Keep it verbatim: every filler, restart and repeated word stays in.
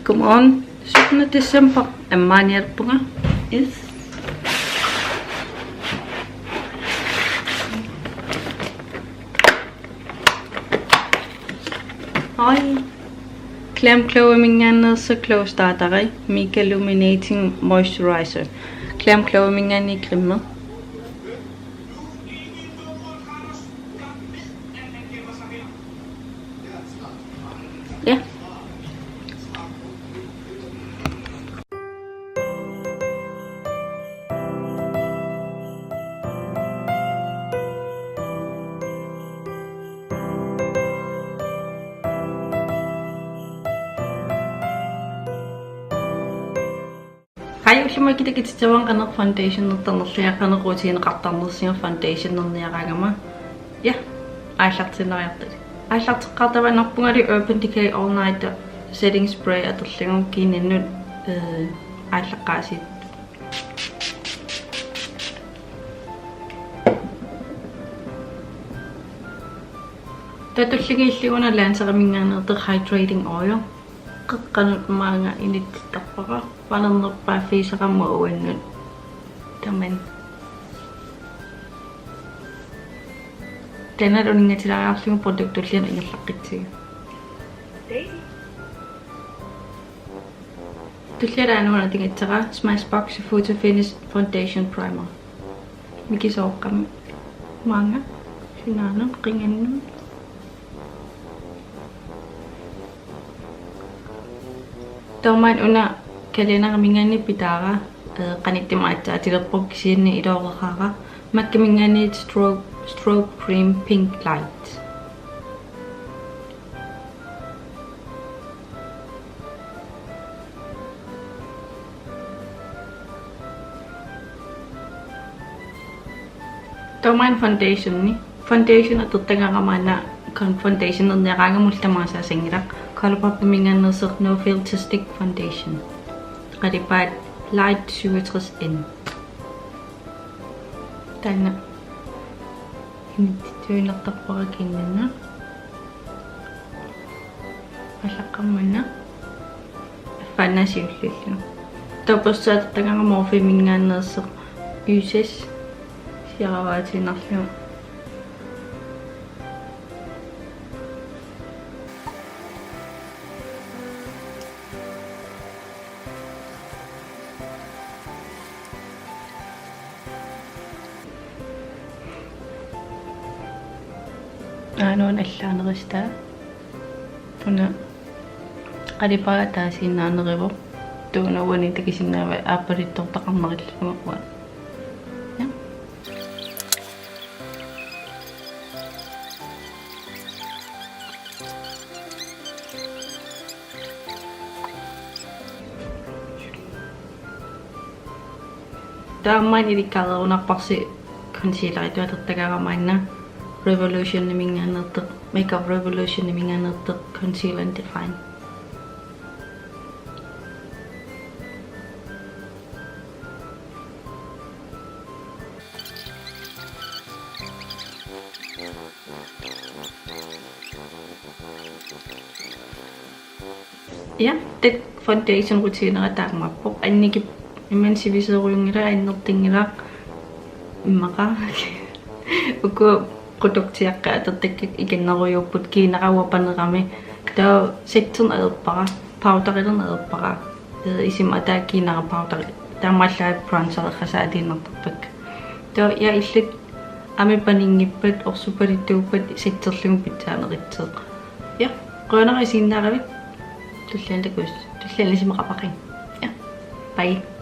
Come on, syttende december. Ammaaniarpunga. Yes. Oj. Glam Glow-minngaanneersoq Glow Starteri, Mega Illuminating Moisturizer. Glam Glow-minngaanniit creme. Ja. Hej, ullumikkut takussavara qanoq foundationertarnerlunga, qanoq rutineqartarnersunga foundationerniaraangama. Ja, aallartiinnariartut. Aallarteqqaartavara annerpungali Urban Decay All Night Setting Spray atorlugu kiinnannut, øh, aallaqqaasiit. Taava tulliullugu una Lanceriminngaanneersoq Hydrating Oil. Qeqqanut maanga inissittarpara. Panernerpaaffigisarama uannut. Tamanna. Taanna uninngatilaariarlugu product tullianut ingerlaqqissiuk. Tulliani una atugassara Smashbox Photo Finish Foundation Primer. Mikisooqqami maanga sinaanut qingannut. Taava maanna una kalenderiminngaanniit pitaara, øh, qanittumi aatsaatilerpoq kisianni iluareqaara. MAC-iminngaanniit Strobe, Strobe Cream Pink Light. Taava maanna foundationi. Foundation atortagara maanna kon-, foundationerniaraangamut tamaasa sanngilaq. ColourPop-iminngaanneersoq No Filter Stick Foundation. Qalipaat Light syvogtres N. Taanna. Inissittuinnartarpara kiinnannut. Aallaqqaammut una. Affaannaa siulliullugu. Taava børsti atortagara Morphe-minngaanneersoq Y seks. Siaruaatiinnarlugu. Aana una allaanerussutaa. Una qalipaat ataasiinnaaneruvoq. Taava una uani takusinnaavat aappaluttortaqarnerullugu uanga. Ja. Taava maanna ilikkareerunarparsi concealeri, taava atortagara maanna Revolution-iminngaanneersoq, Makeup Revolution-iminngaanneersoq Conceal and Define. Ja, taanna foundation rutinera taamaappoq. Annikip imannak sivisoorujunngilaq, annertunngilaq. Immaqa. Uku produktiaqqat atortakkakka ikinnerujuupput kiinara uanga panerami. Taava setterneq ajorpara, powderilerneq ajorpara. Ee, isima ataa kiinara powderi. Taamaallaat bronzerersaatiinnartarpakka. Taava ja illit aamma paninngippat, orsorpaluttuuppat setterlugu pitsaaneruvoq. Ja, qujanaq isiginnaaravit. Tulliani takuss-, tulliani isumaqarpakka. Ja, bye.